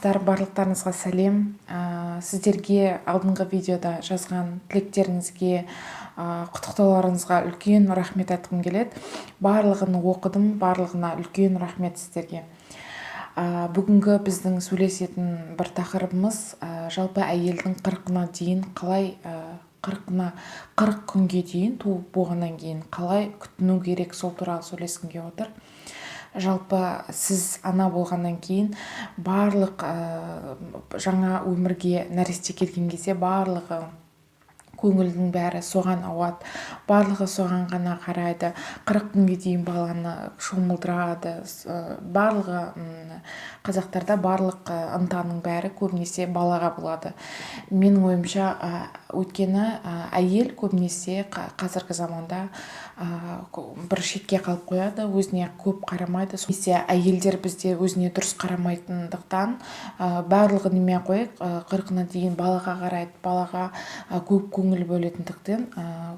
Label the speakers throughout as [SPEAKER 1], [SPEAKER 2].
[SPEAKER 1] Достар, барлықтарыңызға сәлем! Сіздерге алдыңғы видеода жазған тілектеріңізге, құттықтауларыңызға үлкен рахмет айтқым келеді. Барлығын оқыдым, барлығына үлкен рахмет сіздерге. Бүгінгі біздің сөйлесетін бір тақырыбымыз жалпы әйелдің 40-ына дейін қалай, 40 күнге дейін, туып болғаннан кейін қалай күтіну керек, сол туралы сөйлескім келіп отыр. Жалпы сіз ана болғаннан кейін барлық жаңа өмірге нәресте келген кезде барлығы, көңілдің бәрі соған ауады, барлығы соған ғана қарайды. 40 күнге дейін баланы шомылдырады. Барлығы, қазақтарда барлық ынтаның бәрі көбінесе балаға болады, менің ойымша. Өйткені әйел көбінесе қазіргі заманда бір шетке қалып қояды, өзіне көп қарамайды. Немесе әйелдер бізде өзіне дұрыс қарамайтындықтан, барлығы неме қояйық, 40-ына дейін балаға қарайды, балаға көп көңіл бөлетіндіктен,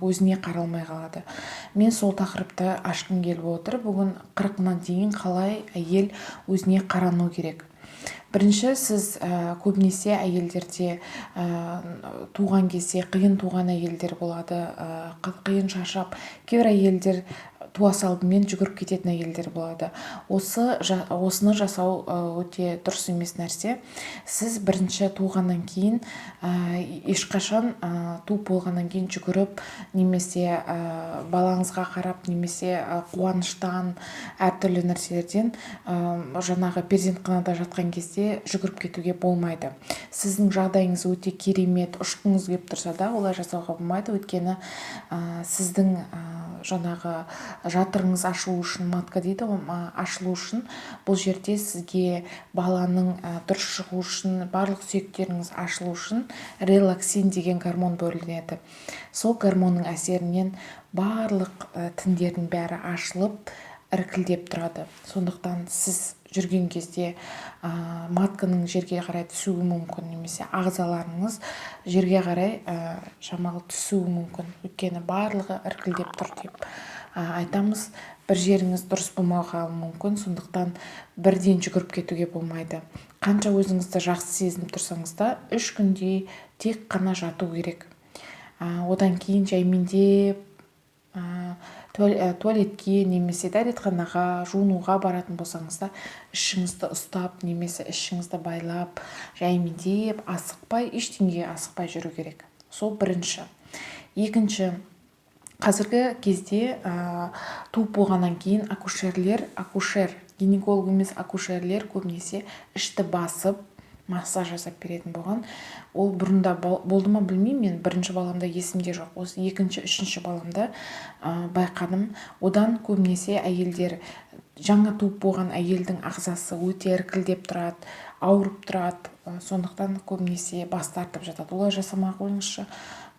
[SPEAKER 1] өзіне қаралмай қалады. Мен сол тақырыпты ашқым келіп отыр бүгін: 40-ына дейін қалай әйел өзіне қарану керек. Бірінші, сіз көбінесе әйелдерде туған кезде қиын туған әйелдер болады, қиын, шаршап, кейбір әйелдер туа салдымен жүгіріп кететін әйелдер болады. Осыны жасау өте дұрыс емес нәрсе. Сіз бірінші туғаннан кейін ешқашан туып болғаннан кейін жүгіріп немесе балаңызға қарап немесе қуаныштан, әртүрлі нәрселерден, жаңағы перзентханада жатқан кезде жүгіріп кетуге болмайды. Сіздің жағдайыңыз өте керемет, ұшқыңыз келіп тұрса да, олай жасауға болмайды. Өйткені сіздің жаңағы жатырыңыз ашылу үшін, матка дейді ғой, ашылу үшін, бұл жерде сізге баланың дұрыс шығу үшін, барлық сүйектеріңіз ашылу үшін релаксин деген гормон бөлінеді. Сол гормонның әсерінен барлық тіндердің бәрі ашылып, іркілдеп тұрады. Сондықтан сіз жүрген кезде матканың жерге қарай түсуі мүмкін немесе ағзаларыңыз жерге қарай шамалы түсуі мүмкін, өйткені барлығы іркілдеп тұр деп айтамыз. Бір жеріңіз дұрыс болмай қалуы мүмкін. Сондықтан бірден жүгіріп кетуге болмайды. Қанша өзіңізді жақсы сезініп тұрсаңыз да, 3 күндей тек қана жату керек. Одан кейін жаймендеп туалетке немесе дәретханаға жуынуға баратын болсаңыз да, ішіңізді ұстап немесе ішіңізді байлап, жаймендеп, асықпай, ештеңеге асықпай жүру керек. Сол бірінші. Екінші, қазіргі кезде туып болғаннан кейін акушерлер, акушер гинеколог емес, акушерлер көбінесе ішті басып, массаж жасап беретін болған. Ол бұрында болды ма, білмеймін, мен бірінші баламда есімде жоқ, осы екінші, үшінші баламда байқадым. Одан көбінесе әйелдер, жаңа туып болған әйелдің ағзасы өте іркілдеп тұрады, ауырып тұрады, сондықтан көбінесе бас тартып жатады. Олай жасамай ақ қойыңызшы,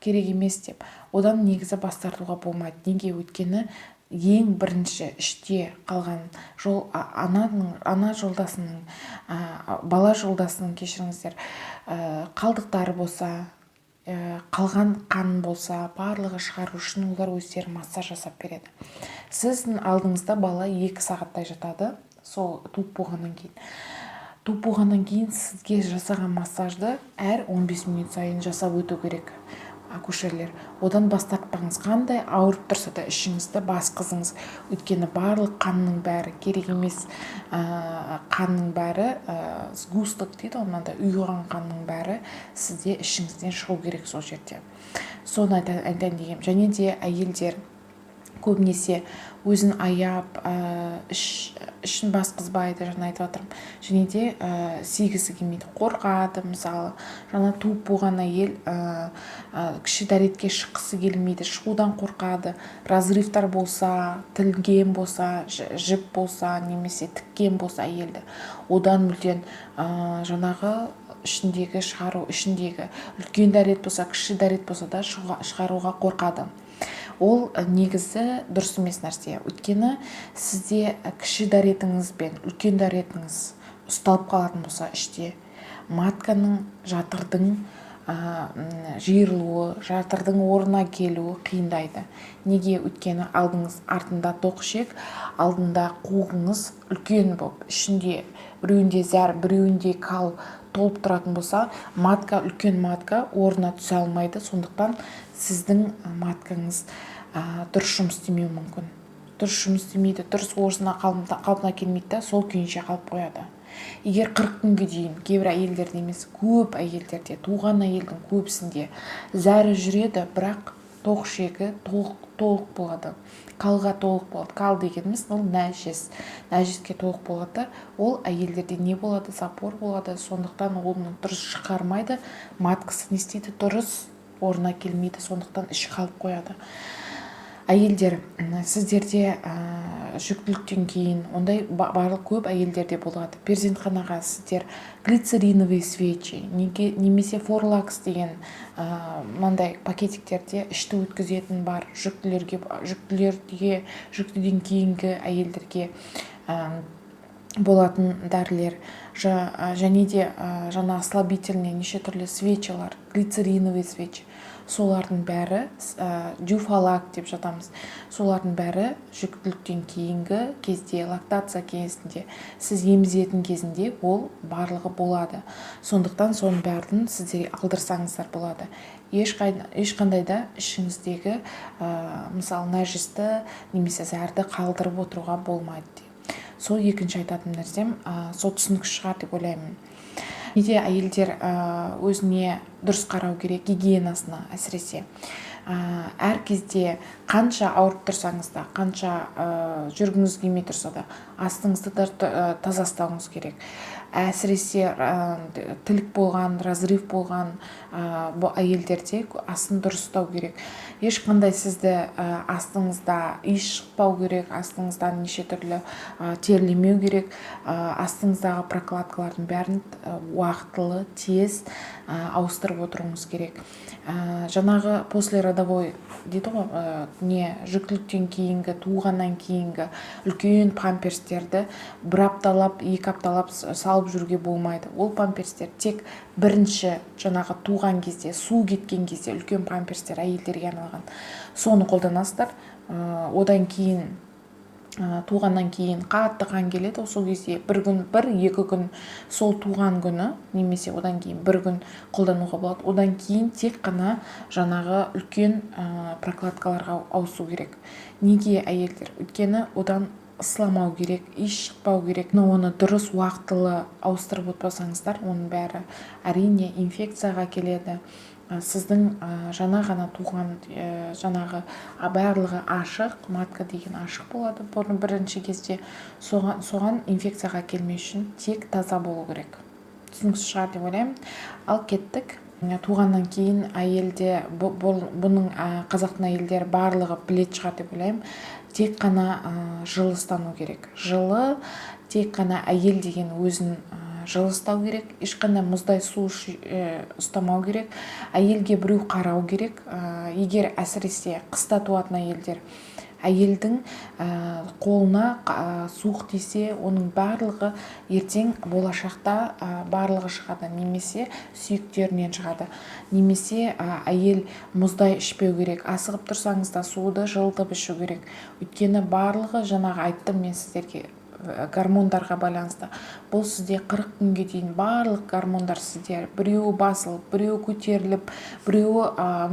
[SPEAKER 1] керек емес деп. Одан негізі бас тартуға болмайды. Неге? Өйткені ең бірінші іште қалған жол, ананың, ана жолдасының, бала жолдасының, кешіріңіздер, қалдықтары болса, қалған қан болса, барлығы шығару үшін олар өздері массаж жасап береді. Сіздің алдыңызда бала 2 сағаттай жатады. Сол туып болғаннан кейін сізге жасаған массажды әр 15 минут сайын жасап өту керек акушерлер. Одан бас тартпаңыз. Қандай ауырып тұрса да, ішіңізді басқызыңыз. Өйткені барлық қанның бәрі, керек емес қанның бәрі, сгусток дейді ғой, мынандай ұйыған қанның бәрі сізде ішіңізден шығу керек сол жерде. Соны айтайын дегенмін. Және де әйелдер көбінесе өзін аяп, ішін басқызбайды, жаңа айтып жатырмын. Және де сигісі келмейді, қорқады. Мысалы, жаңа туып болған әйел кіші дәретке шыққысы келмейді, шығудан қорқады. Разрывтар болса, тілінген болса, жіп болса немесе тіккен болса әйелді, одан мүлдем жаңағы ішіндегі шығару, ішіндегі үлкен дәрет болса, кіші дәрет болса да, шығаруға қорқады. Ол негізі дұрыс емес нәрсе. Өйткені сізде кіші дәретіңіз бен үлкен дәретіңіз ұсталып қалатын болса іште, матканың, жатырдың жиырылуы, жатырдың орнына келуі қиындайды. Неге? Өйткені алдыңыз артында тоқ ішек, алдында қуығыңыз үлкен болып, ішінде біреуінде зәр, біреуінде кал толып тұратын болса, матка, үлкен матка орнына түсе алмайды. Сондықтан сіздің маткаңыз дұрыс жұмыс істемеуі мүмкін. Дұрыс жұмыс істемейді, дұрыс орнына, қалпына келмейді да, сол күйінше қалып қояды. Егер 40 күнге дейін кейбір әйелдерде емес, көп әйелдерде, туған әйелдің көбісінде зәрі жүреді, бірақ тоқ ішегі толық, толық болады, калға толық болады. Кал дегеніміз ол нәжіс, нәжіске толық болады. Ол әйелдерде не болады? Запор болады. Сондықтан оны дұрыс шығармайды, маткасы не істейді? Дұрыс орнына келмейді, сондықтан іші қалып қояды. Әйелдер, сіздерде жүктіліктен кейін ондай барлық көп әйелдерде болады. Перзентханаға сіздер глицериновые свечи неге, немесе форлакс деген мынандай пакетиктерде ішті өткізетін бар жүктілерге, жүктіден кейінгі әйелдерге болатын дәрілер және де жаңағы слабительный неше түрлі свечалар, глицериновый свечи, солардың бәрі, дюфалак деп жатамыз, солардың бәрі жүктіліктен кейінгі кезде, лактация кезінде, сіз емізетін кезінде ол барлығы болады. Сондықтан соның бәрін сіздер алдырсаңыздар болады. Ешқандай да ішіңіздегі мысалы, нәжісті немесе зәрді қалдырып отыруға болмайды. Сол екінші айтатын нәрсем, сол түсінікті шығар деп ойлаймын. Неде әйелдер өзіне дұрыс қарау керек, гигиенасына әсіресе. Әр кезде қанша ауырып тұрсаңыз да, қанша жүргіңіз келмей тұрса да, астыңызды таза ұстауыңыз керек. Әсіресе тілік болған, разрыв болған әйелдерде астын дұрыс ұстау керек. Ешқандай сізді астыңызда иіс шықпау керек, астыңыздан неше түрлі терлемеу керек. Астыңыздағы прокладкалардың бәрін уақытылы, тез ауыстырып отыруыңыз керек. Жаңағы послеродовой дейді ғой, не, жүктіліктен кейінгі, туғаннан кейінгі үлкен памперстерді бір апталап, 2 апталап салып жүруге болмайды. Ол памперстер тек бірінші жаңағы туған кезде, су кеткен кезде үлкен памперстер әйелдерге арналған, соны қолданасыздар. Одан кейін туғаннан кейін қатты қан келеді. Сол кезде бір күн, 1-2 күн, сол туған күні немесе одан кейін бір күн қолдануға болады. Одан кейін тек қана жаңағы үлкен прокладкаларға ауысу керек. Неге, әйелдер? Өйткені одан ысламау керек, иіс шықпау керек. Но оны дұрыс, уақытылы ауыстырып отырмасаңыздар, оның бәрі, әрине, инфекцияға келеді. Сіздің жаңа ғана туған жаңағы барлығы ашық, матка деген ашық болады бұрын бірінші кезде. Соған инфекцияға келмеу үшін тек таза болу керек. Түсініксіз шығар деп ойлаймын. Ал кеттік. Туғаннан кейін әйелде бұның қазақтың әйелдері барлығы білетін шығар деп ойлаймын, тек қана жылы ұстану керек. Жылы, тек қана әйел деген өзін жылы ұстау керек, ешқандай мұздай су ұстамау керек. Әйелге біреу қарау керек. Егер әсіресе қыста туатын әйелдер, әйелдің қолына суық тисе, оның барлығы ертең болашақта барлығы шығады немесе сүйектерінен шығады. Немесе әйел мұздай ішпеу керек, асығып тұрсаңыз да, суды жылытып ішу керек. Өйткені барлығы, жаңағы айттым мен сіздерге, гормондарға байланысты. Бұл сізде 40 күнге дейін барлық гормондар сізде біреуі басылып, біреуі көтеріліп, біреуі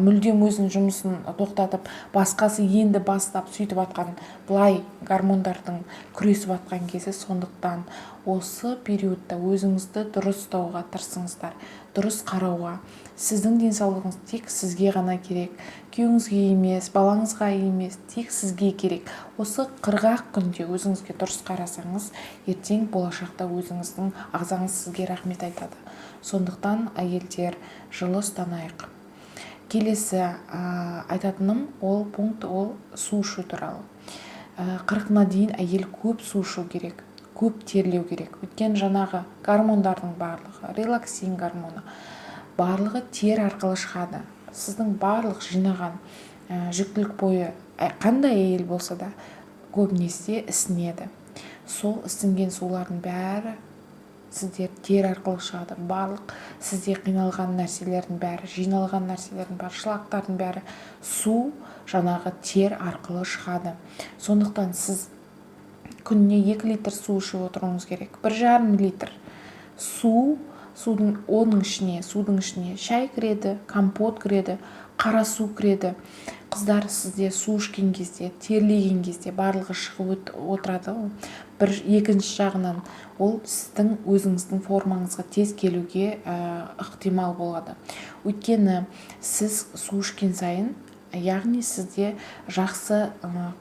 [SPEAKER 1] мүлдем өзінің жұмысын тоқтатып, басқасы енді бастап, сөйтіп жатқан, былай гормондардың күресіп жатқан кезі. Сондықтан осы периодта өзіңізді дұрыс ұстауға тырысыңыздар, дұрыс қарауға. Сіздің денсаулығыңыз тек сізге ғана керек, күйеуіңізге емес, балаңызға емес, тек сізге керек. Осы 40 күнде өзіңізге дұрыс қарасаңыз, ертең болашақта өзіңіздің ағзаңыз сізге рахмет айтады. Сондықтан, әйелдер, жылы ұстанайық. Келесі айтатыным ол пункт, ол су ішу туралы. 40-ына дейін әйел көп су ішу керек, көп терлеу керек. Өйткені жаңағы гормондардың барлығы, релаксин гормоны, барлығы тер арқылы шығады. Сіздің барлық жинаған жүктілік бойы қандай әйел болса да, көбінесе ісінеді. Сол ісінген сулардың бәрі Сіздер тер арқылы шығады. Барлық сізде қиналған нәрселердің бәрі, жиналған нәрселердің бәрі, шлактардың бәрі су, жаңағы тер арқылы шығады. Сондықтан сіз күніне 2 литр су ішіп отыруыңыз керек. 1,5 литр су, судың оның ішіне, судың ішіне шай кіреді, компот кіреді, қара су кіреді. Қыздар, сізде су ішкен кезде, терлеген кезде барлығы шығып отырады ғой. Бір екінші жағынан ол сіздің өзіңіздің формаңызға тез келуге ықтимал болады. Өйткені сіз су ішкен сайын, яғни сізде жақсы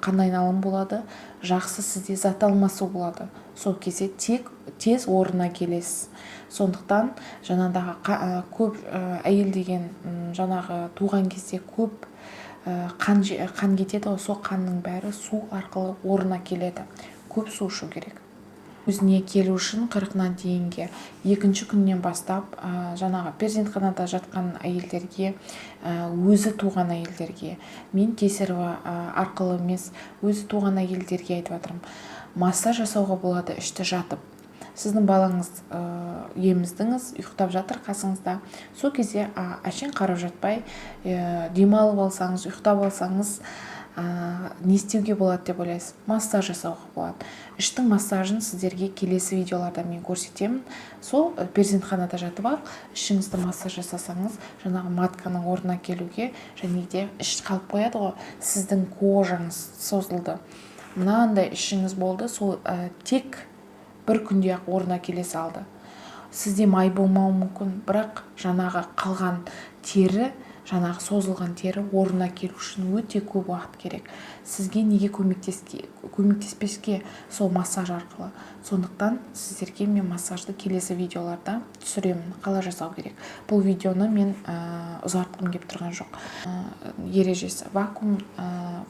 [SPEAKER 1] қан айналым болады, жақсы сізде зат алмасу болады. Сол кезде тек тез орнына келесіз. Сондықтан жаңағыдағы көп әйел деген жаңағы туған кезде көп қан кетеді ғой, сол қанның бәрі су арқылы орнына келеді. Көп су ішу керек. Өзіне келу үшін 40-ына дейінге екінші күннен бастап жаңағы перзентханада жатқан әйелдерге, өзі туған әйелдерге, мен кесарево арқылы емес, өзі туған әйелдерге айтып жатырмын, массаж жасауға болады ішті жатып. Сіздің балаңыз еміздіңіз, ұйықтап жатыр қасыңызда. Сол кезде әшейін қарап жатпай, демалып алсаңыз, ұйықтап алсаңыз, не істеуге болады деп ойлайсыз? Массаж жасауға болады. Іштің массажын сіздерге келесі видеоларда мен көрсетемін. Сол перзентханада жатып ақ ішіңізді массаж жасасаңыз, жаңағы матканың орнына келуге, және де іш қалып қояды ғой, сіздің кожаңыз созылды, мынандай ішіңіз болды, сол тек бір күнде ақ орнына келе салды. Сізде май болмауы мүмкін, бірақ жаңағы қалған тері, жаңағы созылған тері орнына келу үшін өте көп уақыт керек. Сізге неге көмектеспеске сол массаж арқылы? Сондықтан сіздерге мен массажды келесі видеоларда түсіремін, қалай жасау керек. Бұл видеоны мен ұзартқым келіп тұрған жоқ. Ережесі вакуум,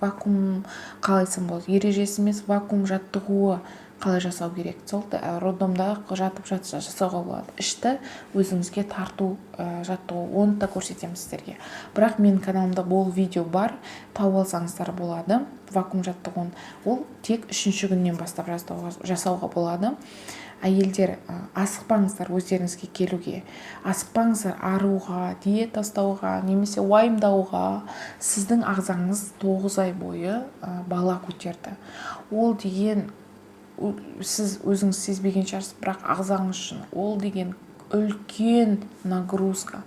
[SPEAKER 1] вакуум қалай айтсам болады, ережесі емес, вакуум жаттығуы қалай жасау керек. Сол роддомда жатып жасауға болады. Ішті өзіңізге тарту жаттығу, оны да көрсетемін сіздерге. Бірақ менің каналымда бұл видео бар, тауып алсаңыздар болады вакуум жаттығуын. Ол тек 3-ші күннен бастап жасауға болады. Әйелдер, асықпаңыздар өздеріңізге келуге, асықпаңыздар аруға, диета ұстауға немесе уайымдауға. Сіздің ағзаңыз 9 ай бойы бала көтерді. Ол деген сіз өзіңіз сезбеген шығарсыз, бірақ ағзаңыз үшін ол деген үлкен нагрузка,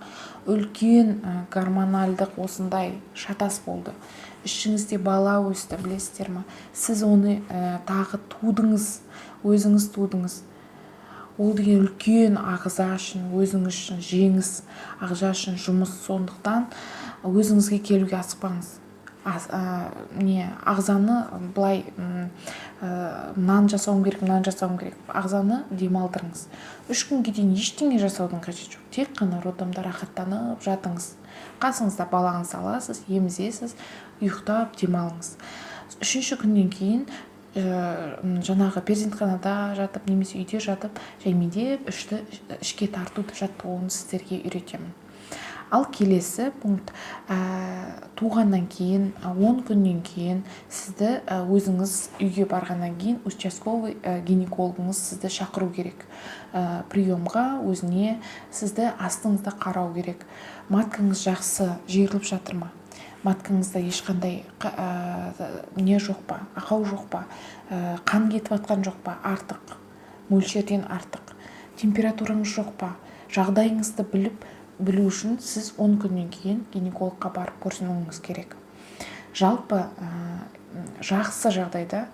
[SPEAKER 1] үлкен гормональдық осындай шатас болды. Ішіңізде бала өсті, білесіздер ма? Сіз оны тағы тудыңыз, өзіңіз тудыңыз. Ол деген үлкен ағза үшін, өзіңіз үшін жеңіс, ағза үшін жұмыс. Сондықтан өзіңізге келуге асықпаңыз. Не ағзаны былай мынаны жасауым керек, мынаны жасауым керек. Ағзаны демалдырыңыз. 3 күнге дейін ештеңе жасаудың қажеті жоқ. Тек қана роддомда рахаттанып жатыңыз. Қасыңызда балаңызды аласыз, емізесіз, ұйықтап демалыңыз. 3-ші күннен кейін жаңағы перзентханада жатып немесе үйде жатып жаймендеп ішті ішке тарту жаттығуын сіздерге үйретемін. Ал келесі пункт, туғаннан кейін 10 күннен кейін сізді өзіңіз үйге барғаннан кейін участковый гинекологыңыз сізді шақыру керек. Приемға өзіне сізді астыңызда қарау керек. Маткаңыз жақсы жиырылып жатыр ма? Маткаңызда ешқандай не жоқ па, ақау жоқ па, қан кетіп жатқан жоқ па, артық мөлшерден артық, температураңыз жоқ па? Жағдайыңызды білу үшін сіз 10 күннен кейін гинекологқа барып көрсінуіңіз керек. Жалпы, жақсы жағдайда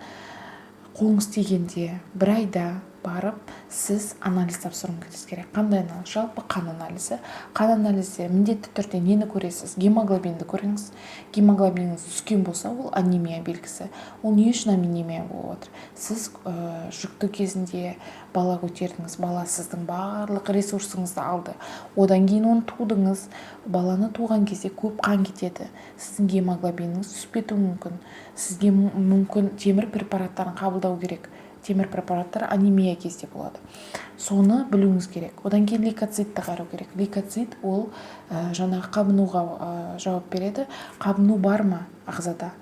[SPEAKER 1] қолыңыз тигенде бір айда барып сіз анализ тапсыруыңыз керек. Қандай анализ? Жалпы қан анализі. Қан анализде міндетті түрде нені көресіз? Гемоглобинді көріңіз. Гемоглобиніңіз түскен болса, ол анемия белгісі. Ол не үшін анемия болып отыр? Сіз жүкті кезінде бала көтердіңіз, бала сіздің барлық ресурсыңызды алды. Одан кейін оны тудыңыз. Баланы туған кезде көп қан кетеді. Сіздің гемоглобиніңіз түсіп кетуі мүмкін. Сізге мүмкін темір препараттарын қабылдау керек. Темір препараттар анемия кезде болады. Соны білуіңіз керек. Одан кейін лейкоцитті қарау керек. Лейкоцит ол жаңағы қабынуға жауап береді. Қабыну бар ма ағзада?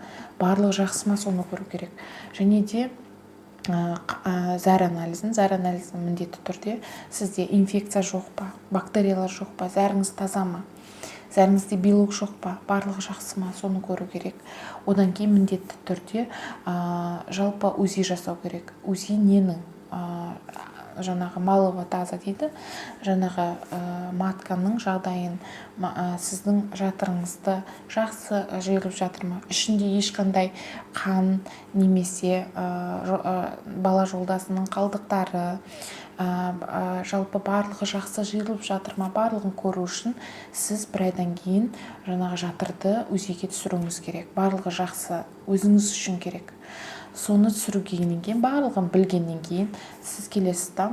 [SPEAKER 1] Барлығы жақсы ма, соны көру керек. Және де Зәр анализін, зәр анализін міндетті түрде, сізде инфекция жоқ па, бактериялар жоқ па, зәріңіз таза ма, зәріңізде белок жоқ па, барлығы жақсы ма, соны көру керек. Одан кейін міндетті түрде жалпы УЗИ жасау керек. УЗИ ненің, жаңағы малого таза дейді, жаңағы матканың жағдайын, сіздің жатырыңызды жақсы жиырылып жатыр ма, ішінде ешқандай қан немесе бала жолдасының қалдықтары, жалпы барлығы жақсы жиырылып жатыр ма, барлығын көру үшін сіз бір айдан кейін жаңағы жатырды УЗИге түсіруіңіз керек. Барлығы жақсы, өзіңіз үшін керек. Соны түсіргеннен кейін, барлығын білгеннен кейін сіз келесіз да,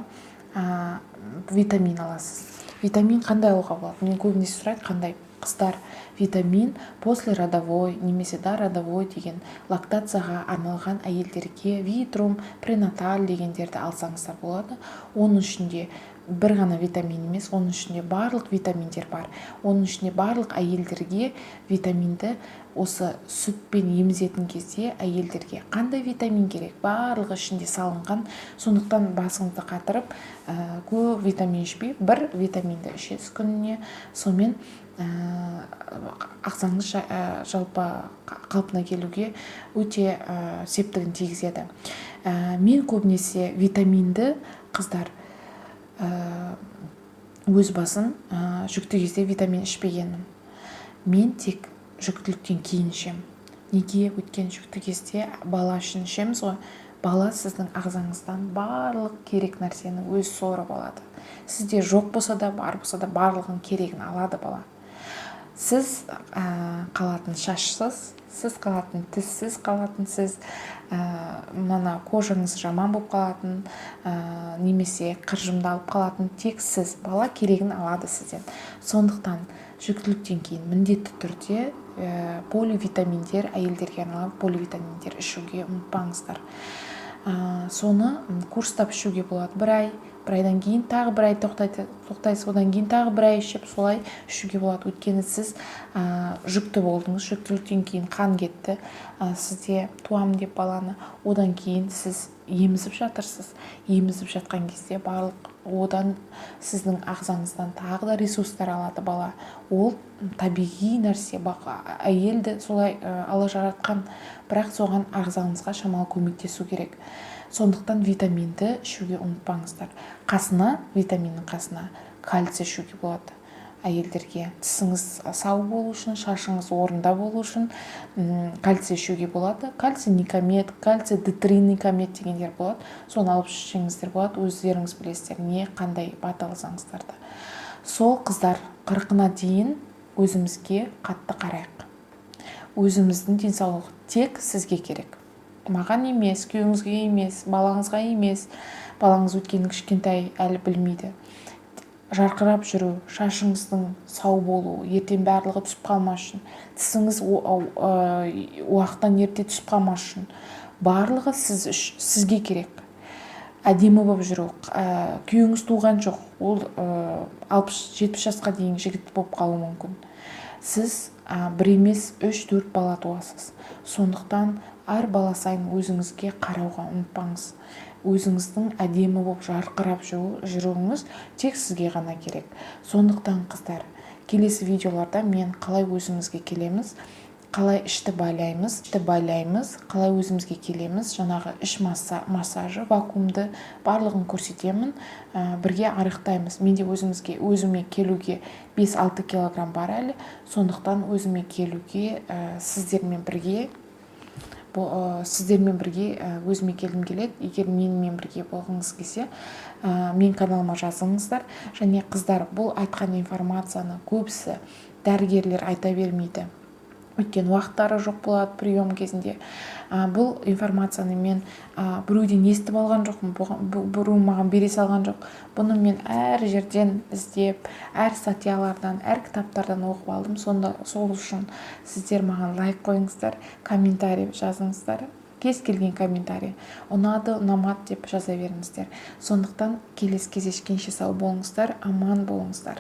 [SPEAKER 1] витамин аласыз. Витамин қандай алуға болады? Мен көбінесе сұрайды, қандай. Қыздар, витамин послеродовой немесе дородовой деген, лактацияға арналған әйелдерге Витрум, Пренаталь дегендерді алсаңыздар болады. Оның ішінде бір ғана витамин емес, оның ішінде барлық витаминдер бар. Оның ішінде барлық әйелдерге витаминді, осы сүтпен емізетін кезде әйелдерге қандай витамин керек, барлығы ішінде салынған. Сондықтан басыңызды қатырып, көп витамин ішпей, бір витаминді ішесіз күніне. Сонымен ағзаңыз жалпы қалпына келуге өте септігін тигізеді. Мен көбінесе витаминді, қыздар, өз басым жүкті кезде витамин ішпегенмін. Мен тек жүктіліктен кейін ішемін. Неге? Өйткені жүкті кезде бала үшін ішеміз ғой. Бала сіздің ағзаңыздан барлық керек нәрсені өзі сорып алады. Сізде жоқ болса да, бар болса да, барлығын керегін алады бала. Сіз қалатын шашсыз, сіз қалатын тіссіз қалатын, сіз мына кожаңыз жаман болып қалатын немесе қыржымдалып қалатын тек сіз. Бала керегін алады сізден. Сондықтан жүктіліктен кейін міндетті түрде поливитаминдер, әйелдерге арналған поливитаминдер ішуге ұмытпаңыздар. Соны курстап ішуге болады. Бір ай, бір айдан кейін тағы бір ай тоқтайсыз, одан кейін тағы бір ай ішіп, солай ішуге болады. Өйткені сіз жүкті болдыңыз, жүктіліктен кейін қан кетті, сізде туамын деп баланы, одан кейін сіз емізіп жатырсыз. Емізіп жатқан кезде барлық одан сіздің ағзаңыздан тағы да ресурстар алады бала. Ол табиғи нәрсе, әйелді солай Алла жаратқан, бірақ соған ағзаңызға шамалы көмектесу керек. Сондықтан витаминді ішуге ұмытпаңыздар. Қасына, витаминнің қасына кальций ішуге болады әйелдерге. Тісіңіз сау болу үшін, шашыңыз орында болу үшін кальций ішуге болады. Кальций Никомед, кальций Д3 Никомед дегендер болады, соны алып ішсеңіздер болады. Өздеріңіз білесіздер, не қандай БАД алсаңыздар да. Сол, қыздар, 40-ына дейін өзімізге қатты қарайық. Өзіміздің денсаулық тек сізге керек, маған емес, күйеуіңізге емес, балаңызға емес. Балаңыз өйткені кішкентай, әлі білмейді. Жарқырап жүру, шашыңыздың сау болуы, ертең барлығы түсіп қалмас үшін, тісіңіз уақыттан ерте түсіп қалмас үшін, барлығы сіз сізге керек. Әдемі болып жүру. Күйеуіңіз туған жоқ, ол 60-70 жасқа дейін жігіт болып қалуы мүмкін. Сіз бір емес, үш, төрт бала туасыз. Сондықтан әр бала сайын өзіңізге қарауға ұмытпаңыз. Өзіңіздің әдемі болып жарқырап жүруіңіз тек сізге ғана керек. Сондықтан, қыздар, келесі видеоларда мен қалай өзімізге келеміз, қалай ішті байлаймыз, қалай өзімізге келеміз, жаңағы іш массажы, вакуумды, барлығын көрсетемін. Бірге арықтаймыз. Менде өзімізге, өзіме келуге 5-6 килограмм бар әлі. Сондықтан өзіме келуге сіздермен бірге өзіме келгім келеді. Егер менімен бірге болғыңыз келсе, мен каналыма жазыңыздар. Және, қыздар, бұл айтқан информацияны көбісі дәрігерлер айта бермейді, өйткені уақыттары жоқ болады прием кезінде. Бұл информацияны мен біреуден естіп алған жоқпын, біреу маған бере салған жоқ. Бұны мен әр жерден іздеп, әр статьялардан, әр кітаптардан оқып алдым. Сонда сол үшін сіздер маған лайк қойыңыздар, комментарий жазыңыздар. Кез келген комментарий, ұнады, ұнамады деп жаза беріңіздер. Сондықтан келесі кездескенше сау болыңыздар, аман болыңыздар.